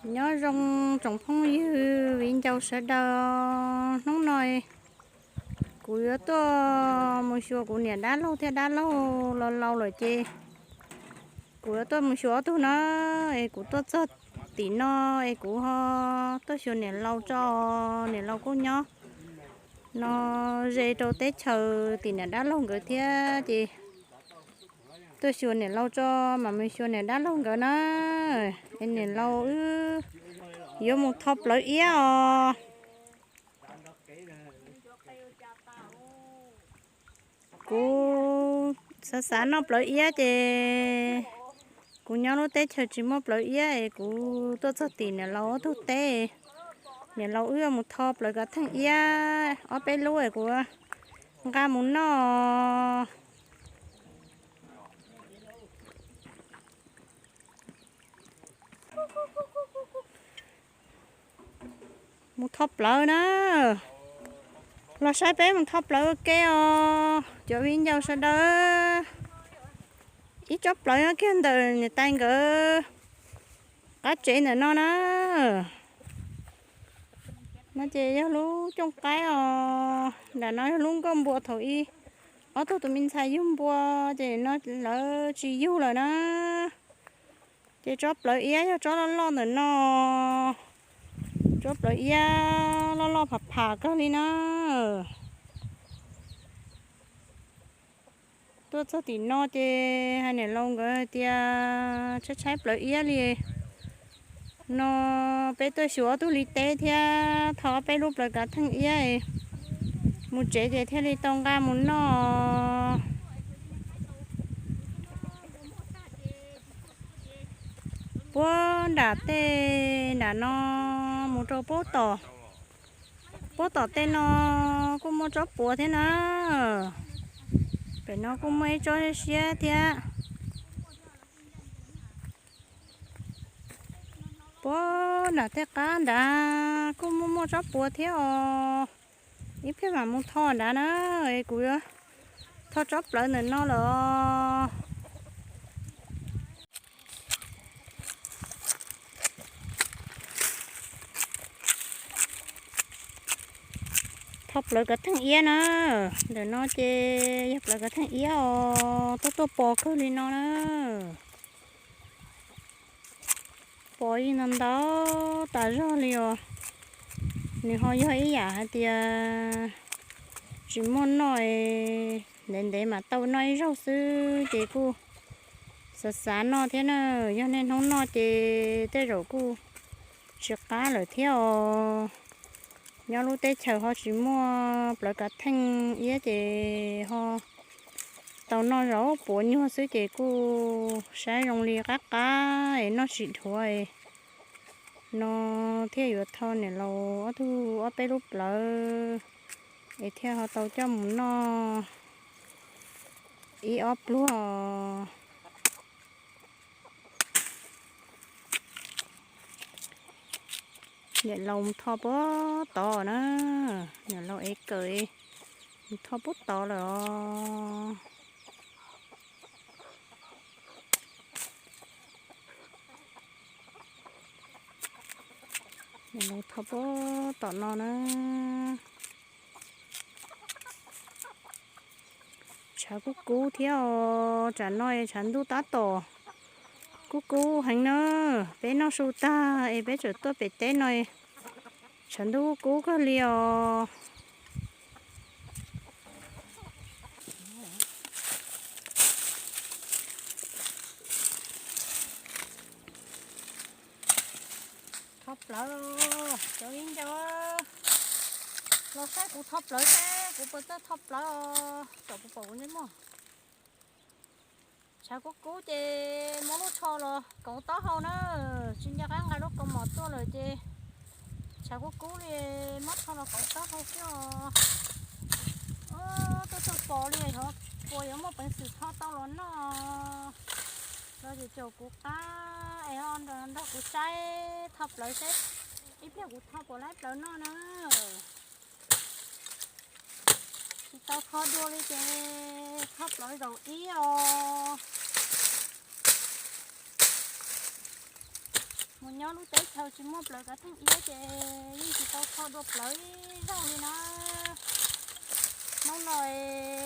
Nyob zoo tsoom phooj ywg viv ncaus sawv daws, hnub no kuv yuav tuaj mus xyuas kuv niam dab laug thiab dab laug laus laus lawm ces kuv yuav tuaj mus xyuas ob tug na. Es kuv tuaj txog tim no es kuv ho tuaj xyuas niam laus tso, niam laus kuj nyob no ze rau teb chaws tim niam dab laug nkawd thiab ces tuaj xyuas niam laus tso mam mus xyuas niam dab laug nkawd na. Es niam laus wb yuav mus tho plawv iab os. Kuv xav xav noj plawv iab ces kuv nyob lub teb chaws tsis muaj plawv iab es kuv tuaj txog tim niam laus ob tug teb. Niam laus wb yuav mus tho plawv kav theej iab ob peb lub es kuv nqa mus noj. Mus tho plawv na. Los saib peb mus tho plawv ua ke os cov viv ncaus sawv daws. Ib tsob plawv nyob kiag ntawm niam tais nkawd qab tsev ntawm no na. No ces yog lub cooj qaib os, nram no yog lub nkoj npua thaum ub ob tug tus me ntxhais yug npua ces no lawv tsis yug lawm na. Ces tsob plawv iab yog tsob loj loj ntawm no. Tsob plawv iab loj loj pham pham kawg li na. Tuaj txog tim no ces hais niam laus nkawd hais tias tshaib tshaib plawv iab li no, peb tuaj xyuas ob tug li teb thiab tho ob peb lub plawv kav theej iab, mus tsev ces thiaj li tau nqa mus noj. Puag nram tej nram no mus rau puag tom, puag tom tej no kuj muaj tsob puav thiab na. Pem no kuj muaj ib tsob siab siab thiab. Puag nram tej qab nrad kuj muaj muaj tsob puav thiab os. Ib pliag mam mus tho nrad na, kuv yuav tho tsob plawv ntawm no lawm os. Tho plawv kav theej iab na, ntawm no ces yog plawv kav theej iab os, tuaj tuaj pos kawg li no na. Pos ib ntau ntau tas zog li os. Nws ho yog ib yam hais tias tsis muaj noj, ntev ntev mam tau noj ib zaug xwb ces kuj xav xav noj thiab na. Yog niaj hnub noj ces tej zaum kuj tsis qab lawm thiab os. Nyob lub teb chaws ho tsis muaj plawv kav theej iab ces ho tau noj zaub puav nyuag xwb ces kuj saib zoo li qab qab es noj tsis dhuav no thiaj yuav tho niam laus ob tug ob peb lub plawv es thiaj ho tau coj mus noj ib ob pluag. Niam laus mus tho puag tod na, niam laus ev kawm mus tho puag tod lawm os. Niam laus tho puag tom no na. Tshav kub kub thiab os, tsam no tshav ntuj tab tom kub kub heev na. Peb noj su tag es peb tseem tuaj pem teb no, tshav ntuj kub kub kawg li os. Tho plawv, cov viv ncaus, los saib kuv tho plawv seb kuv puas txawj tho plawv os. Tom kuv pom kuv ntsej muag. Tshav kub kub ces muab lub tsho los kauv taub hau na, tsis nco qab nqa lub kaus mom tuaj lawm ces tshav kub kub li, muab tsho los kauv taub hau xwb os. Tuaj txog pom li, puas yuav muaj peev xwm tho tau los noj. Los ces caum kuv qab es nrog kuv saib tho plawv seb ib pliag kuv tho puas laib plawv noj na. Tsis tau tho dua li ces tho plawv zaum ib os. Mus nyob lub teb chaws tsis muaj plawv kav theej iab ces yeej tsis tau tho dua plawv ib zaug li na. Hnub no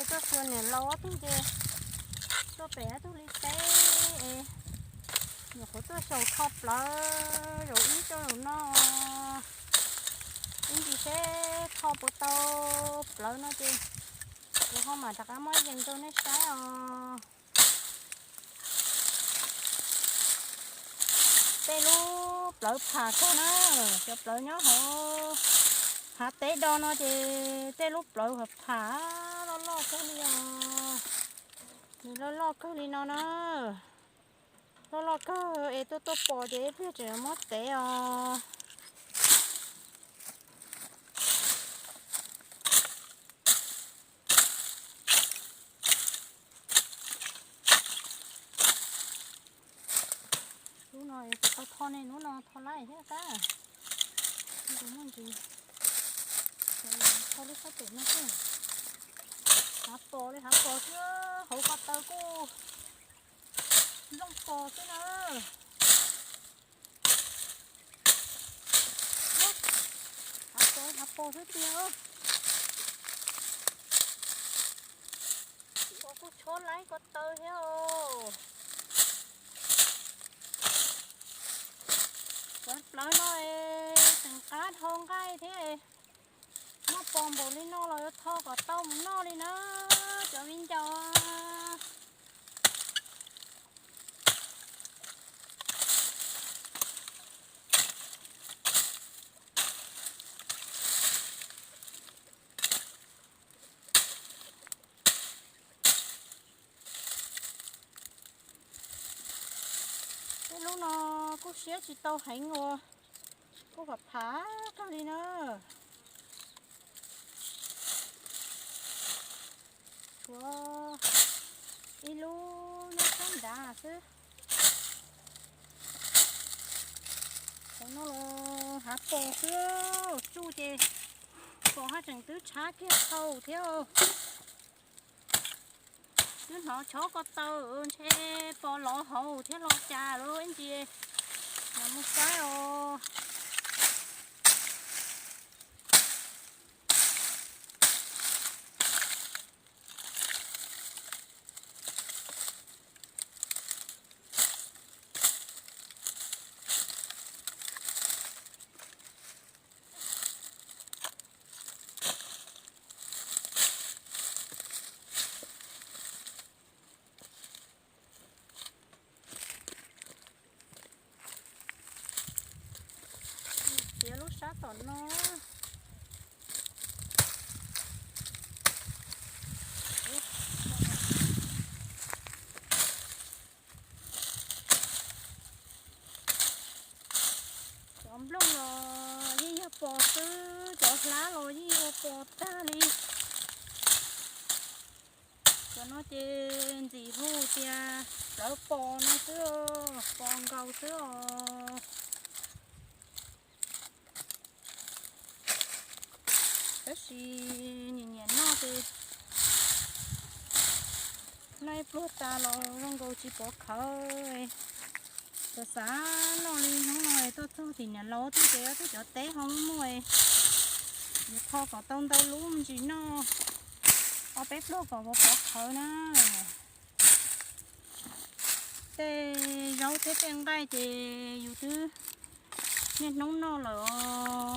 tuaj xyuas niam laus ob tug ces tuaj pem ob tug li teb es nyuam qhuav tuaj xyaum tho plawv zaum ib zaug zaum no. Ib ntsis seb tho puas tau plawv no ces kuv ho mam rov qab muab yees rau nej saib os. Tej lub plawv pham kawg na, cov plawv nyob hauv hav teb do no ces tej lub plawv pham pham loj loj kawg li os. Nws loj loj kawg li no na, loj loj kawg es tuaj tuaj pom ces ib pliag tseem muab tev os. Lub no es kuv tau tho ne, lub no tho laij thiab tab. Kuv muaj ntsis tho lub sab pem no xwb. Hav pos li hav pos xwb, hauv ko taw kuj nplooj pos xwb na. Hav pos hav pos xwb tiag. Ua kuj tshuab laib ko taw thiab os. Cov plawv no es tseem qab dhau nqaij thiab. Muaj pos npaum li no los yuav tho kom tau mus noj li na cov viv ncaus. Tej lub no kuj siab tsis tau heev uas kuj phav phav kawg li na. Tshuav ib lub nyob sab nrad xwb. Qhov no los hav pos xwb, tsuj ces pos haj tseem twb tshab kiag thaum thiab. Twb hnov chob ko taw ntshe pos lov hauv thiab los cas lawm ib ntsis. Los mus saib os. Tiav lub sab tom no. Cov nplooj los yeej yog pos xwb, cov hlab los yeej yog pos tag li. Cov no ces ntxim hu tias plawv pos no xwb, pos nkaus xwb os. Tab sis nyiam nyiam noj ces noj ib pluag tas los zoo nkaus tsis pov khawv. Xav xav noj li hnub no tuaj txog tim niam laus twb ces twb cov teb ho muaj, yuav tho kom tau ntau lub me ntsis noj ob peb pluag kom pov khawv na. Tej zaub thiab tej nqaij ces yus twb niaj hnub noj lawm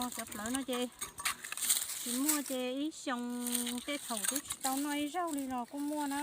os. Cov plawv no ces tsis muaj ces ib xyoo tej thaum twb tsis tau noj ib zaug li los kuj muaj na.